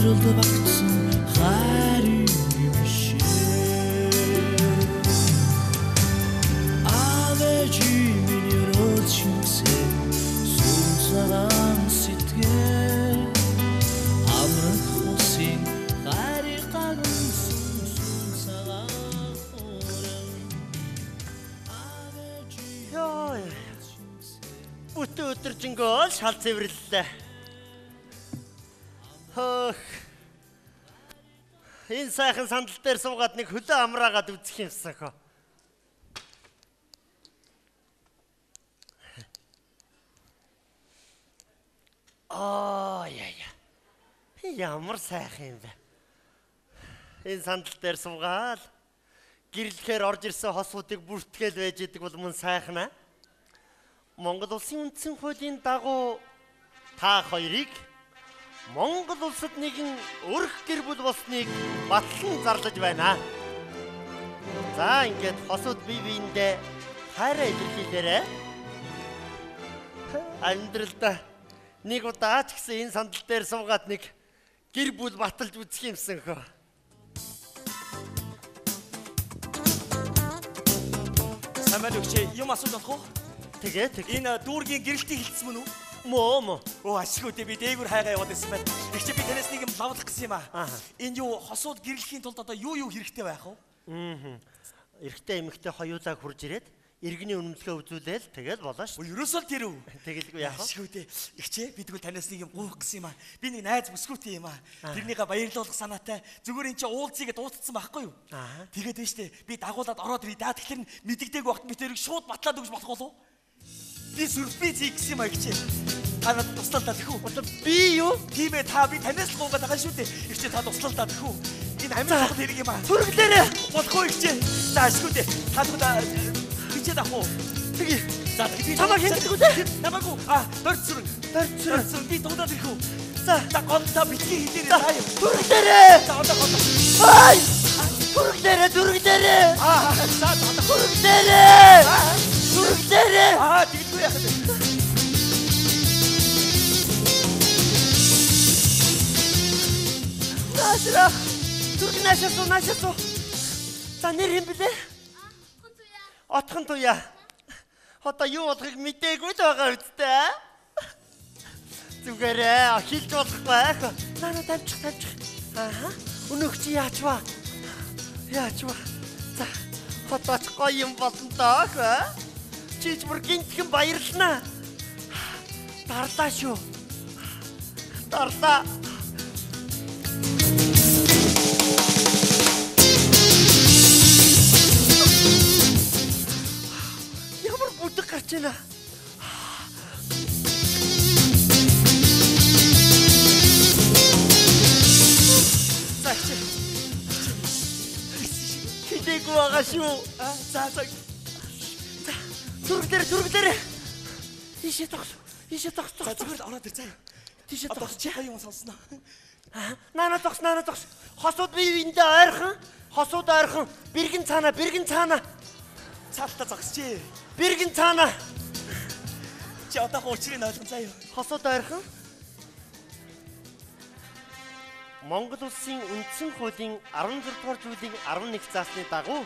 Амьдралд багтсан хайрын юм шиг Авэжи минь өрөөл шимсээ сүм цагаан сэтгэл Амрах усын хайрыг гагнсан сүм цагаан хуран Авэжи Йой. Бүтэн өдөржингөө шал цэвэрлэлээ. Хөөх. Энэ сайхан сандал дээр суугаад нэг хөлөө амраагаад үзэх юмсан хөө. Аа яа. Ямар сайхан юм бэ. Энэ сандал дээр суугаал гэрлэхээр орж ирсэн хосуудыг бүртгээл байж идэг бол мөн сайхан аа. Монгол улсын үндсэн хуулийн дагуу та хоёрыг Монгол улсад нэгэн өрх гэр бүл болсныг батлан зарлаж байна. За ингээд хосууд бие биендээ хайраа илэрхийлээрэй. Амьдралдаа нэг удаа ч гэсэн энэ сандал дээр суугаад нэг гэр бүл баталж үзэх юмсан хөө. Самбай өгч юм асууж болох уу? Тэгээ тэг. Энэ дүүргийн гэрэлтийг хилцсэн мөн үү? Мөө. Оо ашгүй дээ, би дээгүүр хайгаа яваад байсан байна. Их чи би танаас нэг юм лавлах гэсэн юм аа. Энэ юу хосууд гэрлэхийн тулд одоо юу хэрэгтэй байх вэ? Эрэгтэй эмэгтэй хоёулаа хурж ирээд иргэний үнэмлэхээ үзүүлээл тэгэл болоо шүү. Ерөөсөө л тэр үү? Тэгэлгүй яах вэ? Ашгүй дээ. Их чи би тэгвэл танаас нэг юм гуйх гэсэн юм аа. Би нэг найз бүсгүйтэй юм аа. Тэрнийгээ баярлуулах санаатай зүгээр эн чи уулзъя гэдээ дуудсан байхгүй юу? Тэгээд байна штэ. Би дагуулад ороод ирээ. Даа тэгэхээр мэддэгдээгүй багт би тэрийг шууд батлаад өгч болох болов уу? Би сюрприз хийх гэсэн юм аа их чи. Та надад туслалаа тэхүү. Одоо би юу? Тийм ээ, та би танаас л гуйгаад байгаа шүү дээ. Их чи та туслалаа тэхүү. Энэ амин чухал хэрэг юм аа. Түргэлээрээ болохгүй их чи. За ашгүй дээ. Та тэгвэл хичээд авах уу? Тэгье. За би чамайг хиндэг үү? Намайг уу? А, дорцрон. Дорцрон. Би дуудаад ирэх үү? За, за гол та битгий хэлээрээ заа юу. Түргэлээрээ. За одоо гол. Ай! Түргэлээрээ, түргэлээрээ. Аа, за одоо түргэлээрээ. Түргэлээрээ. Аа, тэгдэггүй яах вэ? Наашра. Түрг наашаа суу, наашаа суу. За нэр хэм блэ? Отхон туяа. Одоо юу болохыг мдээгүй л байгаа үсттэй. Зүгээрээ хэлж болохгүй. Наа дамжих, дамжих. Аа. Өнөөх чи яач вэ? Яач вэ? За, одоо ч гоё юм болно доо. Чи ч бүр гинтхэн баярлнаа. Дарлаа шүү. Дарлаа. Ямар бүдэг гарч байна. За чи. Хилээгүй байгаа шүү. За за. За зүрхлээр зүрхлээр. Ийшээ тогс. Ийшээ тогс. За зүгээр л ороод ир заа. Тийшээ Одоо тогс. чи хоёр юм сонсноо. Наана тогс, наана тогс. Хосууд бие биендээ ойрхон. Хосууд ойрхон. Бэргэн цаана, бэргэн цаана. Цаалтаа зогсчээ. Бэргэн цаана. Чи одоохон учрыг ойлгон заа юу. Хосууд ойрхон. Монгол улсын үндсэн хуулийн 16 дугаар зүйлийн 11 заасны дагуу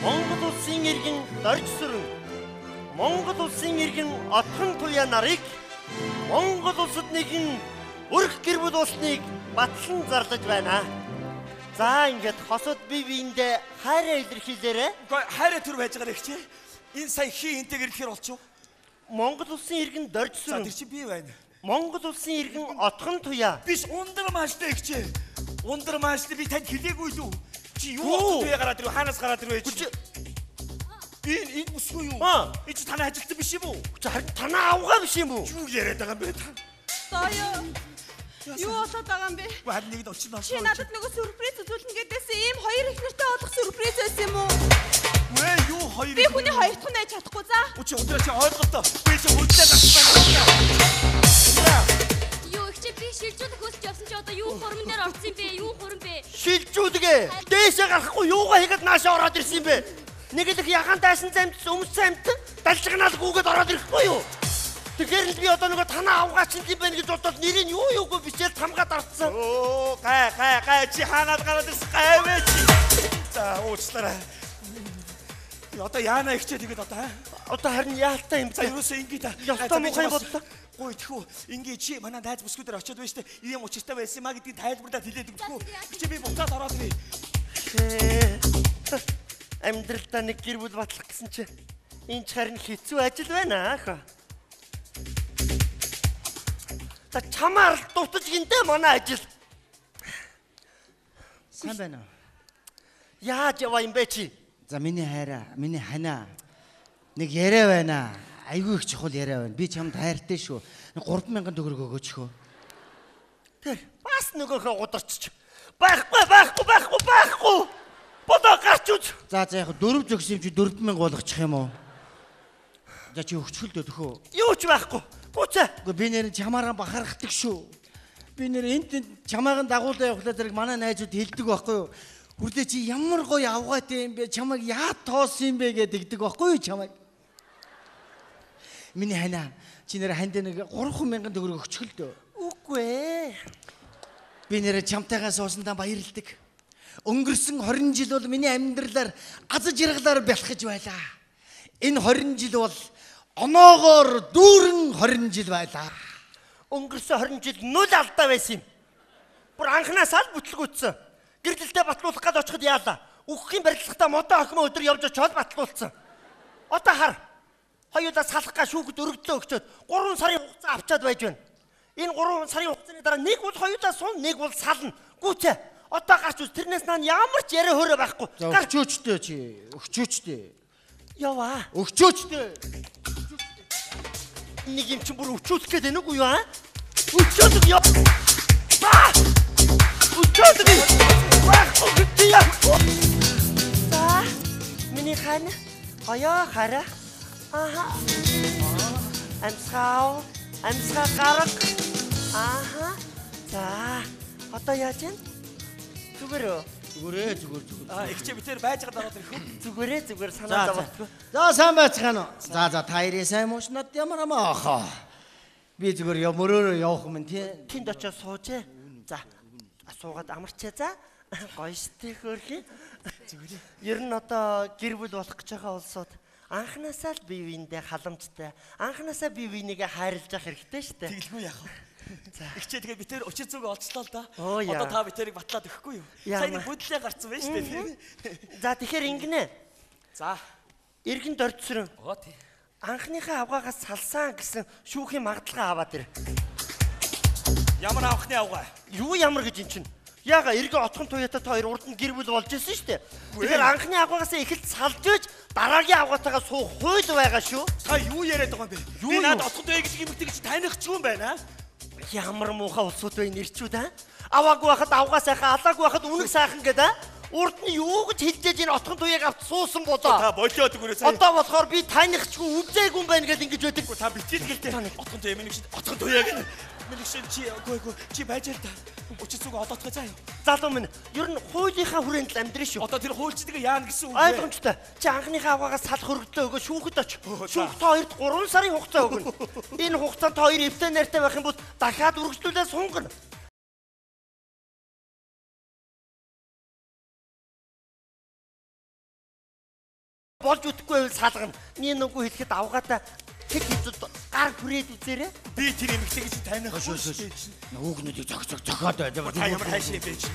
Монгол улсын иргэн Доржсүрэн, Монгол улсын иргэн Отхон туяа нарыг Монгол улсад нэгэн өрх гэр бүл болсныг батлан зарлаж байна. За ингээд хосууд бие биендээ хайраа илэрхийлээрэй. Үгүй хайраа төр байж байгаа их чи. Энэ сая хий энтэй гэрлэхээр болчих уу? Монгол улсын иргэн За Доржсүрэн, тэр чи би байна. Монгол улсын иргэн Отхон туяа. Биш ундар мааштай их чи. Ундар мааштай би танд хэлээгүй лүү. Чи юу Юу? отхон туяа гараад ирв? Хаанаас гараад ирв Чи чи? Энэ энэ бүсгүй юу? Аа. Энэ чи танай ажилтан биш юм уу? харин танаа авгаа биш юм уу? Юу яриад байгаа юм бэ та? Доё. Юу болоод байгаа юм бэ? Үгүй харин нэг нь учир нь Чи надад нөгөө сюрприз үзүүлнэ гэдээсэн ийм хоёр их нэртэй болох сюрприз байсан юм уу? Үгүй юу хоёр Би хүний хоёр дахь нь байж чадахгүй за. Үгүй чи ундраа чи ойлголтоо. Би чи хөлдөө гарсан байна. Ундраа. Юу их чи би шилжүүлэх хүсэж явсан чи одоо юу хурман дээр орсон юм бэ? Юу хурм бэ? Шилжүүлгээ. Дээшээ гарахгүй юугаа хийгээд наашаа ороод ирсэн юм бэ? Нэг л их ягаан дайсан замт өмс замт далжигнаал гүгээд ороод ирэхгүй юу? Тэгэхээр л би одоо нөгөө танаа авгаач юм байна гэж бодоод нэрийг юу юугүй бичээл тамгаад авцсан. Оо гай гай гай чи хаагаад гараад ирсэн гайвэ чи. За уучлаарай. Одоо яана ихчээ тэгээд одоо Одоо харин яалтай юм За ерөөсөө ингэ та. Ёстой муухай бодлоо. Гой тэхүү ингэ чи манай найз бүсгүүдээр очиод байна штэ. Ийм учиртай байсан юм а гэдгийг тайлбарлаад хэлээд өгдөг. Чи би буцаад ороод ирье. Амьдралдаа нэг гэр бүл батлах гэсэн чи энэ ч харин хэцүү ажил байна аах. Та чамаар л дутаж гинтээ манай ажил. Сайн байна уу? Яаж яваа юм бэ чи? За миний хайраа, миний ханаа. Нэг яриа байна. Айгүй их чухал яриа байна. Би чамд хайртай шүү. 3000 төгрөг өгөөч хөө. Тэр бас нөгөөхөө гударчч. Байхгүй байхгүй байхгүй байхгүй. Бодоо гарч үз. За за яг дөрөв зөгс юм чи 4000 болгочих юм уу? За чи өгчхөл дөө төхөө. Юу ч байхгүй. Гүцээ. Үгүй би нэр чамаараа бахархдаг шүү. Би нэр энд тэнд чамаагаа дагуулаа явахлаа зэрэг манай найзууд хэлдэг байхгүй юу? Хүрлээ чи ямар гоё авгаатай юм бэ? Чамайг яад тоосон юм бэ гэдэг байхгүй юу чамайг? Миний ханаа чи нэр ханд нэг 3000 төгрөг өгчхөл дөө. Үгүй ээ. Би нэр чамтайгаа суусандаа баярлдаг. Өнгөрсөн 20 жил бол миний амьдралаар аз жаргалаар бялхаж байлаа. Энэ 20 жил бол оноогоор дүүрэн 20 жил байлаа. Өнгөрсөн 20 жил нүл алдаа байсан юм. Бүр анханасаа л бүтлгүүцсэн. Гэрлэлтэд батлуулах гал очиход яалаа. Үхэхийн барилгатаа модон охин өдөр явж очиод батлуулсан. Одоо хар. Хоёулаа салах га шүүхэд өргөдлөө өгчөөд 3 сарын хугацаа авчаад байж байна. Энэ 3 сарын хугацааны дараа нэг бол хоёулаа сун, нэг бол сална. Гүцээ. Одоо гарч үз. Тэрнээс наан ямар ч яриа хөөрэ байхгүй. Гарч өчөөчтэй чи. Өгчөөчтэй. Яваа. Өгчөөчтэй. Нэг юм чинь бүр өчүүлэх гээд байна уу юу аа? Өчүүлэг яа. Өчүүлэг. Байхгүй гэж яа. За. Миний хаана? Гоёо хараа. Аха. Амьсгав. Амьсгаа гарга. Аха. За. Одоо яаж вэ? Зүгээр үү? Зүгээрээ зүгээр зүгээр. Аа ихчээ би тэр байж байгаа дараад ирэх үү? Зүгээрээ зүгээр санаа зовлтгүй. За сайн байцгаана уу? За за та хоёрын сайн мууч над ямар амаа ахаа. Би зүгээр яв мөрөөрөө явах юм тий. Тэнд очиж сууж. За. Суугаад амарчаа за. Гоё штэ хөөрхий. Зүгээр. Ер нь одоо гэр бүл болох гэж байгаа улсууд анханасаа л бие биендээ халамжтай, анханасаа бие бинийгээ хайрлаж явах хэрэгтэй штэ. Тэгэлгүй яах вэ? За. Ихчээ тэгээд би тэр учир зүг олцлоо л да. Одоо та би тэрийг батлаад өгөхгүй юу? Сайн нэг бүдлээ гарцсан байна штэ тий. За тэгэхээр ингэнэ. За. Иргэн дорцрон. Оо тий. Анхныхаа авгаагаас салсан гэсэн шүүхийн магадлалгаа аваад ир. Ямар анхны авгаа? Юу ямар гэж эн чинь? Яага эргэ отхон туяатай та хоёр урд нь гэр бүл болж исэн шүү дээ. Тэгэхээр анхны авгаагаас эхэлж салж байж дараагийн авгаатайгаа суух хууль байгаа шүү. Та юу яриад байгаа юм бэ? Би надад отхон туяа гэдэг юм гэж танихгүй юм байна. Ямар муухай улсууд вэ нэрчүүд аа? Аваагүй байхад авгаа сайхан, алаагүй байхад үнэг сайхан гэдэг аа? Урд нь юу гэж хэлжээж энэ отхон туяаг авч суусан болоо. Та болиод өгөөрэй сая. Одоо болохоор би танихгүй үзээгүй юм байна гэж ингэж байдаг. Та битгийл гэлтэй. Отхон туяа миний шиг отхон туяа гэнэ. Миний шиг чи үгүй үгүй чи байж л та. Учир зүг олоодох заа юу. Залуу минь ер нь хуулийнхаа хүрээнд л амьдрын шүү. Одоо тэр хуульчдыг яана гэсэн үг вэ? Ойлгомжтой. Чи анхныхаа авгаагаас салах өргөдлөө өгөө шүүхэд оч. Шүүх та хоёрт 3 сарын хугацаа өгнө. Энэ хугацаанд та хоёр эвтэй нартай байх юм бол дахиад үргэлжлүүлээ сунгана. Болж үтгэхгүй байвал салгана. Миний нүггүй хэлэхэд авгаатай хэд хэзээ гар хүрээд үзээрэй. Би тэр эмэгтэйг чи танихгүй шүү дээ. Хүүхнүүдийг зөх зөх зохиод байж. Та ямар хайшин юм бэ чи?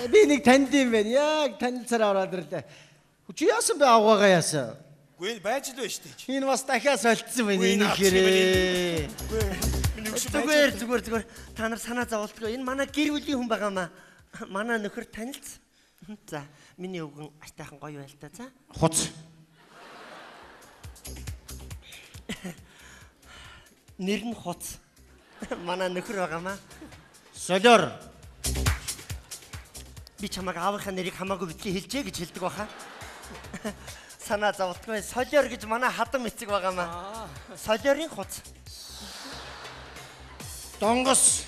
Би нэг танд юм байна. Яг танилцаар ороод ирлээ. Чи яасан бэ авгаагаа яасан? Үгүй байж л байна шүү дээ. Энэ бас дахиад солилцсон байна энэ хэрэг. Зүгээр зүгээр зүгээр. Та нар санаа зовлтгүй. Энэ манай гэр бүлийн хүн байгаа маа. Манай нөхөр танилцсан. За, миний өвгөн аштайхан гоё байл та за. Хуц. Нэр нь Хуц. Манай нөхөр байгаамаа. Солиор. Би чамайг аавынхаа нэрийг хамаагүй битгий хэлжээ гэж хэлдэг баха. Санаа зовлтгүй. Солиор гэж манай хадам эцэг байгаамаа. Солиорын Хуц. Донгос.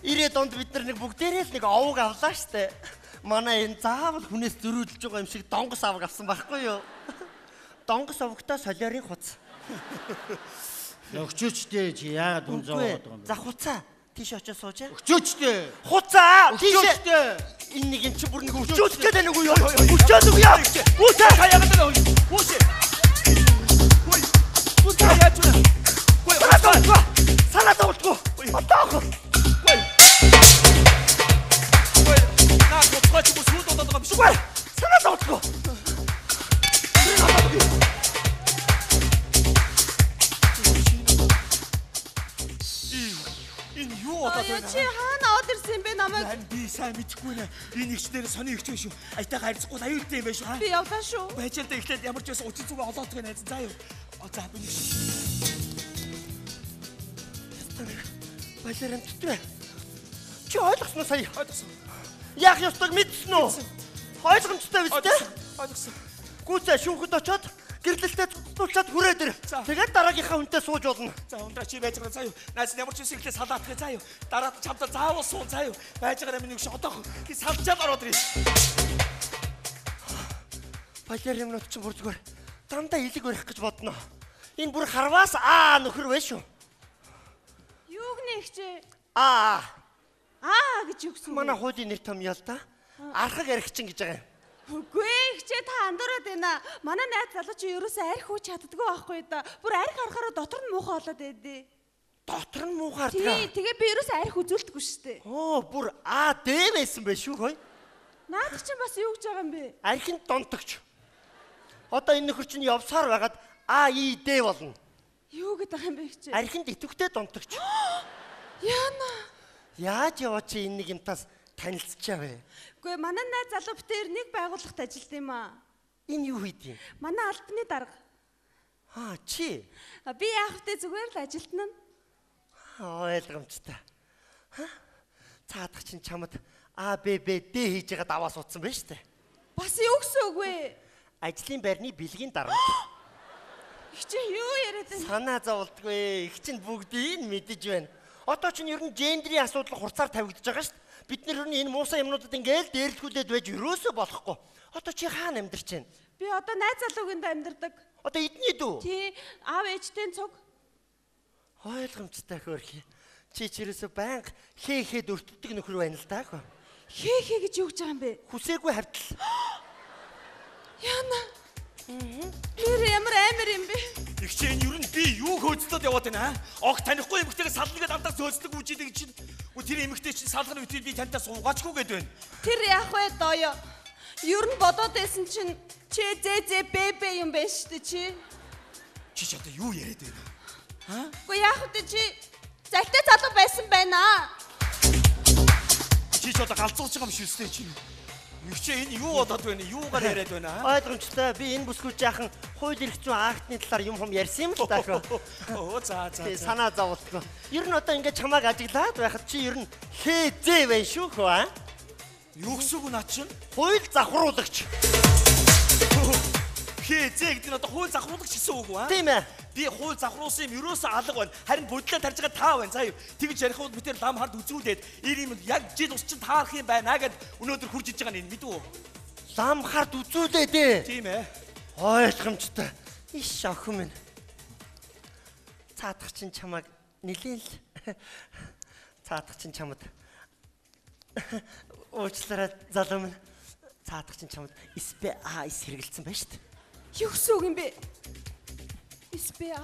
90-ад онд бид нар нэг бүгдээрээ л нэг овг авлаа штэ. Манай энэ заавал хүнээс зөрүүдэлж байгаа юм шиг донгос авг авсан байхгүй юу? Донгос овогтой солиорын хуц. Өгчөөчтэй чи яагаад хүн зовоод байгаа юм бэ? За хуцаа. Тийш очиж сууж. Өгчөөчтэй. Хуцаа. Тийш. Өгчөөчтэй. Энэ нэг юм чи бүр нэг өчөөдөх гээд байна уу юу? Өчөөд үгүй яа. Үүсээ хаяагаад байгаа юм. Үүсээ. Хүй. Үүсээ яаж вэ? Хүй. Санаа зовлтгүй. Одоо. Хүй. Хүй. Наа хуцгаа чи бүр сүйд болоод байгаа юм биш үү? Санаа зовлтгүй. Энэ юу болоод байна? Чи хаана аваад ирсэн юм бэ намайг? Харин би сайн мэдэхгүй нэ. Энэ ихчнэр сони ихч шүү. Аятайгаа харьцахгүй аюултай юм байна шүү. Би явлаа шүү. Байж л да эхлээд ямар ч байсан учин зүгээ олоодох найз заа юу. За би нэг. Балер амттай байна. Чи ойлгосон уу сая? Ойлгосон. Яах ёстойг мэдсэн үү? Ойлгомжтой биз дээ? Ойлгосон. Гүцээ шүүхэд очоод гэрлэлтэд цуцлуулчаад хүрээд ир. Тэгээд дараагийнхаа хүнтэй сууж болно. За ундраа чи байж байгаа заа юу. Найз нь ямар ч юм эхлээ салаатгаа заа юу. Дараад чамдаа заавал суун заа юу. Байж байгаа юм нэг шиг одоох. Би салчаад ороод ирээ. Балер юмнууд чинь бүр зүгээр дандаа илэг барих гэж бодно. Энэ бүр харваас аа нөхөр вэ шүү. Юу гэнэ ихчээ? Аа. Аа гэж юу гэсэн? Манай хуулийн нэр том ял та. Архаг архичин гэж байгаа юм. Үгүй ихчээ та андуураад байна. Манай найз залуу чи ерөөсөө арх ууч чаддгүй байхгүй да. Бүр арх харахаараа дотор нь муухай болоод байдээ. Дотор нь муухай тий, хардаг. Тэгээ би ерөөсөө арх үзүүлдэггүй шүү дээ. Оо, бүр А Д байсан байх шүү хой. Наадах чинь бас юу гэж байгаа юм бэ? Архинд донтогч. Одоо энэ нөхөр чинь явсаар байгаад А И Д болно. Юу гэдэг байгаа юм бэ ихчээ? Архинд идэвхтэй донтогч. Яна. Яаж яваа чи энэ нэг юмтаас танилцчаа вэ? Үгүй манай найз залуу битээр нэг байгууллагт ажилт юм аа. Энэ юу хийд юм? Манай албаны дарга. Аа чи. Би яах вэ зүгээр л ажилтна. Ойлгомжтой. Цаадах чинь чамд А Б Б Д хийж байгаа даваа суудсан байна шүү дээ. Бас юу гэсэн үг вэ? Ажлын байрны бэлгийн дарамт. Их чи юу яриад байна? Санаа зовлдгүй. Их чинь бүгдийг нь мэдэж байна. Одоо чинь ер нь гендрийн асуудал хурцаар тавигдаж байгаа шүү дээ. Бид нар ер нь энэ муусан юмнуудад ингээл дээрлэхүүлээд байж ерөөсөө болохгүй. Одоо чи хаана амьдарч байна? Би одоо найз залуугинд амьдардаг. Одоо эдний дүү? Тий, аав ээжтэй цуг. Ойлгомжтой хөөрхий. Чи ч ерөөсөө байнга хээ хээд өртдөг нөхөр байна л даа. Хээ хээ гэж юу гэж байгаа юм бэ? Хүсээгүй хавтал. Яна. Тэр ямар амар юм бэ? Их чи энэ ер нь би юу хөөцлөд яваад байна аа? Огт танихгүй эмэгтэйгээ сална гэдээ дандаа зөөцлөг үжидэг чинь. Үгүй тэр эмэгтэй чинь салганы үтэр би тантай суугаачгүй гэд байна. Тэр яах вэ доё? Ер нь бодоод байсан чинь чи зэ зэ бэ бэ юм байна шүү дээ чи. Чи ч одоо юу яриад байна? Аа? Үгүй яах вэ чи? Залтай залуу байсан байна. Чи ч одоо галзууч байгаа юм шүү дээ чи. Их чи энэ юу болоод байна? Юугаар яриад байна? Ойлгомжтой. Би энэ бүсгүй жаахан хууль эрх зүйн актны талаар юм хум ярьсан юм л даа. Оо за за. Санаа зовлтгүй. Ер нь одоо ингэж чамааг ажиглаад байхад чи ер нь хээ зээ байна шүү хөө аа. Юу гэсэн үг наа чинь? Хууль завхруулагч. Хээ зээ гэдэг нь одоо хууль завхруулагч гэсэн үг үү аа? Тийм ээ. Би хууль завхруулсан юм ерөөсөө алга байна. Харин бодлоо тарж байгаа та байна. Заа юу. Тэгж ярих бол бид тэр лам хард үзүүлээд ир юм яг жил ус чинь таарах юм байна гэд өнөөдөр хурж иж байгаа нь энэ мэдүү. Лам хард үзүүлээд ээ. Тийм ээ. Ойлгомжтой. Иш охин минь. Цаадах чинь чамайг нилээн л цаадах чинь чамд уучлаарай залуу минь. Цаадах чинь чамд СПА с хэрэгэлсэн байна шүү дээ. Юу гэсэн үг юм бэ? СПА.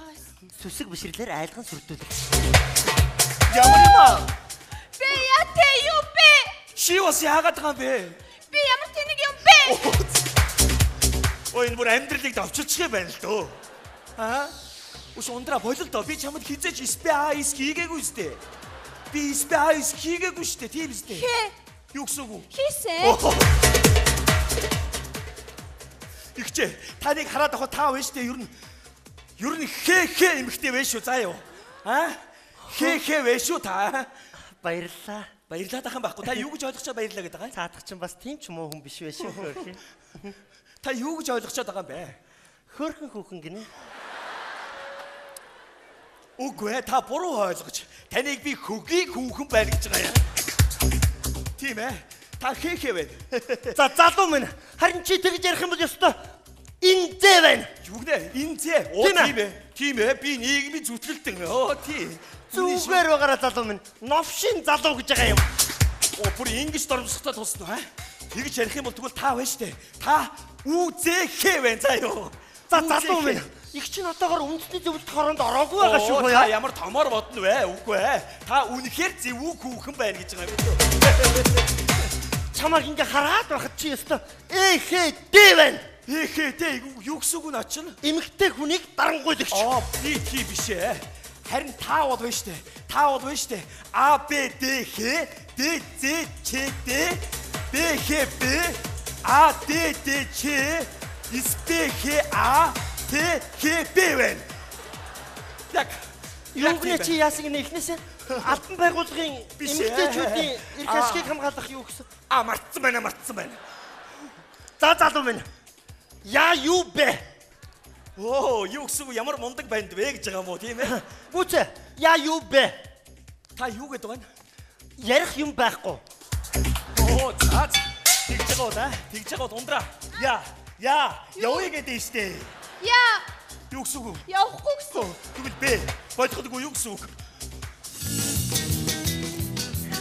Сүсэг бишрлэр айлган сүрдүүлэх. Ямар юм аа? Би яа тэ юу бэ? Чи бас яагаад байгаа юм бэ? Би ямар тэнэг юм бэ? Ой энэ бүр амьдралыг давчилчих юм байна л дөө. Аа? Үш ундраа болол доо. Би чамд хизээч СПА с хийгээгүй үстэй. Би СПА с хийгээгүй шүү дээ. Тийм үстэй. Хээ. Юу гэсэн үг вэ? Хийсэн. Ихчээ таныг хараад авах та байна шүү дээ. Ер нь хээ хээ эмхтэй байна шүү. Заа юу. Аа? Хээ хээ байна шүү та. Баярлалаа. Баярлалаа тахan байхгүй. Та юу гэж ойлгочоод баярлалаа гэдэг байгаа юм? Цаадах чинь бас тийм ч муу хүн биш байх шүү. Та юу гэж ойлгочоод байгаа юм бэ? Хөөрхөн хүүхэн гинэ. Үгүй ээ, та буруу ойлгож. Таныг би хөгийг хүүхэн байна гэж байгаа юм. Тийм ээ. Та хээ хээ байна. За залуу минь харин чи тэгж ярих юм бол ёстой Инзэ байна. Юу гэнэ? Инзэ. Оо тийм ээ. Тийм ээ. Би нийгмийн зүтгэлтэн. Оо тий. Зүгээр байгаараа залуу минь. Новшин залуу гэж байгаа юм. Оо бүр ингэж дормсохтой тусна аа. Тэгж ярих юм бол тэгвэл та байна штэ. Та ҮЗХ байна заа юу. За залуу минь. Их чинь одоогор үндэсний зөвлөлт хороонд ороогүй байгаа шүү хөөе. Та ямар томоор бодно вэ? Үгүй ээ. Та үнэхээр зөвүү хүүхэн байна гэж байгаа юм бэ? Чамайг ингээ хараад байхад чи ёстой ЭХД байна. ЭХД юу гэсэн үг наа чинь? Эмэгтэй хүнийг дарангуйлагч. Аа би тийм биш ээ. Харин та бол байна штэ. Та бол байна штэ. А Б Д Х Д З Ч Д Б Х Б А Д Д Ч С Б Х А Т Х Б байна. Яг юу гэнэ чи яасан гэнэ эхнээсээ албан байгууллагын эмэгтэйчүүдийн эрх ашигыг хамгаалах юу гэсэн? А мартсан байна, мартсан байна. За залуу минь. Яа юу бэ? Оо, юу гэсэн үг ямар мундаг банд вэ гэж байгаа юм уу тийм ээ? Гүцээ. Яа юу бэ? Та юу гэдэг вэ? Ярих юм байхгүй. Оо, за тэгж байгаа уу да? Тэгж байгаа ундраа. Яа, яа, явъя гэдэг штэ. Яа. Юу гэсэн үг? Явахгүй гэсэн. Тэгвэл бэ. Бодохдгүй юу гэсэн үг?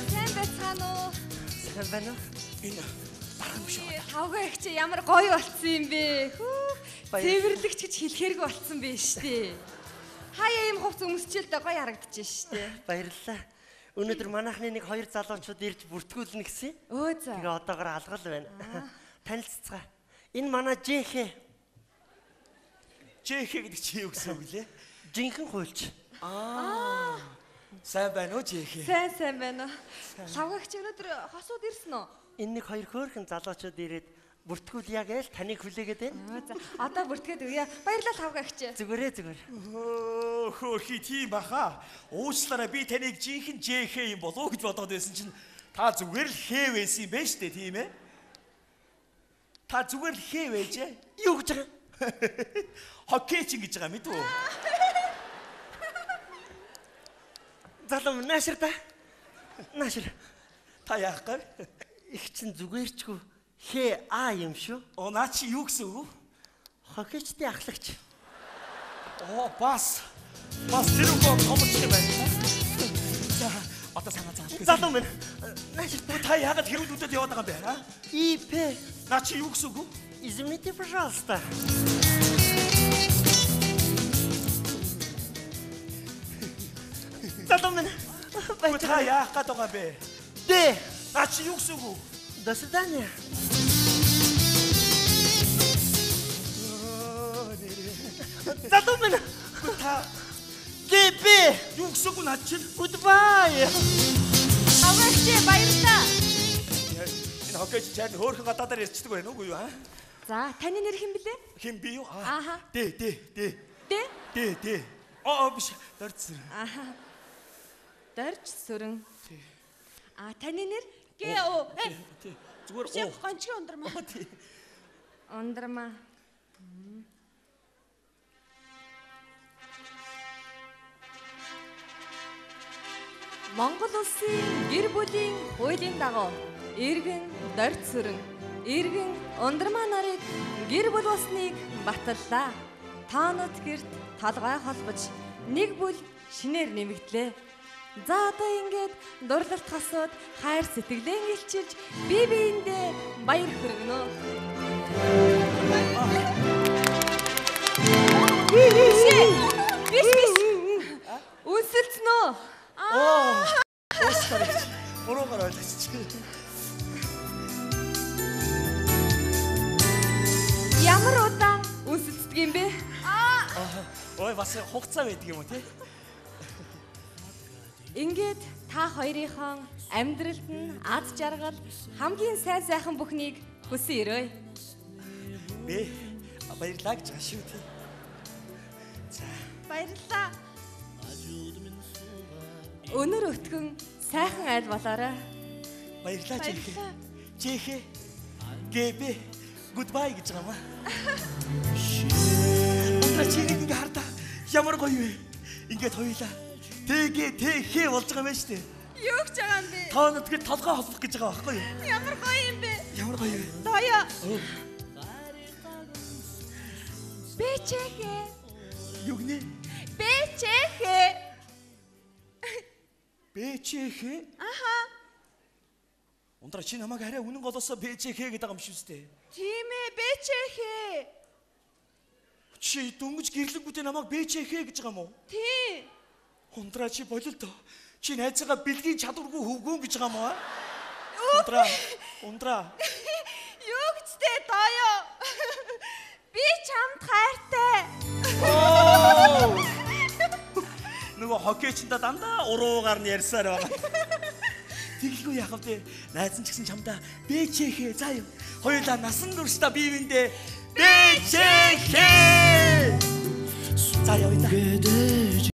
Сайн байцгаана уу? Сайн байна уу? Энэ дарга биш үү? Тавгаа их чи ямар гоё болцсон юм бэ? Хүүх. Цэвэрлэгч гэж хэлэхэргүй болцсон бэ штэ. Хаяа ийм хувц өмсчил дээ гоё харагдчих штэ. Баярлалаа. Өнөөдөр манайхны нэг хоёр залуучууд ирж бүртгүүлнэ гэсэн. Өө за. Тэгээ одоогор алгал байна. Танилцацгаа. Энэ манай Жэхэ. Жэхэ гэдэг чи юу гэсэн үг лээ? Жинхэнэ хуульч. Аа. Сайн байна уу Жэхэ? Сайн сайн байна уу. Лавгагч өнөөдөр хосууд ирсэн үү? Энэ нэг хоёр хөөрхөн залуучууд ирээд бүртгүүлье гээл таныг хүлээгээд байна. За одоо бүртгээд өгье. Баярлалаа лавгагч. Зүгээрээ зүгээр. Хөөрхий тийм баха. Уучлаарай би таныг жинхэнэ Жэхэ юм болов уу гэж бодоод байсан чинь та зүгээр л хэ байсан юм байна штэ тийм ээ? Та зүгээр л хэ байжээ. Юу гэж байгаа? Хоккейч гэж байгаа мэдв үү? Залуу наашир та. Наашир. Та яах вэ? Их чин зүгээрчгүй хэ а юм шүү. Оо наа чи юу гэсэн үг? Хоккейчдийн ахлагч. Оо бас тэр үг томч юм байна. За одоо санаа зовлоо. Залуу минь. Наашир та яагаад хэрүүл үдэд яваад байгаа юм бэ? ИП. Наа чи юу гэсэн үг? Извините, пожалуйста. Залуу минь. Та яах гээд байгаа юм бэ? Д. Наа чи юу гэсэн үг? До свидания. Залуу минь. Та ГБ. Юу гэсэн үг наа чи? Goodbye. Аваагч баярлалаа. Энэ хоккейч чад хөөрхөн гадаадаар ярьцдаг байна уугүй юу аа? За, таны нэр хэн блэ? Хэн би юу? Ааха. Д Д Д. Д? Д Д. Аа биш. Дорж сүрэн. Ааха. Дорж сүрэн. А таны нэр? Г О. Зүгээр О. Гончгийн ундрмаа. Ундрмаа. Монгол улсын гэр бүлийн хуулийн дагуу иргэн дорж сүрэн, иргэн ундрмаа нарыг гэр бүл болсныг баталлаа. Тоонот гэрт толгой холбож нэг бүл шинээр нэмэгдлээ. За одоо ингээд дурлалт хасууд хайр сэтгэлээ илчилж бие биендээ баяр хүргэнэ. Биш биш биш. Үнсэлцэн үү? Оо. Уучлаарай. Буруугаар ойлгочих. Ямар удаан үнсэлцдэг юм бэ? Аа. Ой бас хугацаа байдаг юм уу те? Ингээд та хоёрынхон амьдралд нь аз жаргал хамгийн сайн сайхан бүхнийг хүсэн өрөөе. Би баярлалаа гэж байгаа шүү дээ. За. Баярлалаа. Өнөр өтгөн сайхан айл болоорой. Баярлалаа Жэхэ. Жэхэ. ГБ. Goodbye гэж байгаа юм аа. Өндөр чи нэг ингээ хардаа. Ямар гоё вэ? Ингээд хоёлаа. ТГ ТХ болж байгаа юм байна шүү дээ. Юу гэж байгаа юм бэ? Та өнөдгөр толгой холбох гэж байгаа байхгүй юу? Ямар гоё юм бэ? Ямар гоё вэ? Тоёо. Бэчэхэ. Юу гинэ? Бэчэхэ. Бэчэхэ? Аха. Ундраа чи намайг арай үнэн голоосоо бэчэхэ гэдэг байгаа юм шиг үстэй. Тийм ээ, бэчэхэ. Чи дөнгөж гэрлэнгүүтээ намайг бэчэхэ гэж байгаа юм уу? Тийм. Ундраа чи бололтоо. Чи найзаагаа бэлгийн чадваргүй хөвгүүн гэж байгаа юм уу? Ундраа. Ундраа. Юу гэжтэй доёо. Би чамд хайртай. Нөгөө хоккейчнда дандаа уруугаар нь ярьсаар байгаа. Тэгэлгүй яах вэ? Найз нь ч гэсэн чамдаа бэчэхэ заа юу. Хоёулаа насан туршдаа бие биендээ бэчэхэ. За явъя та.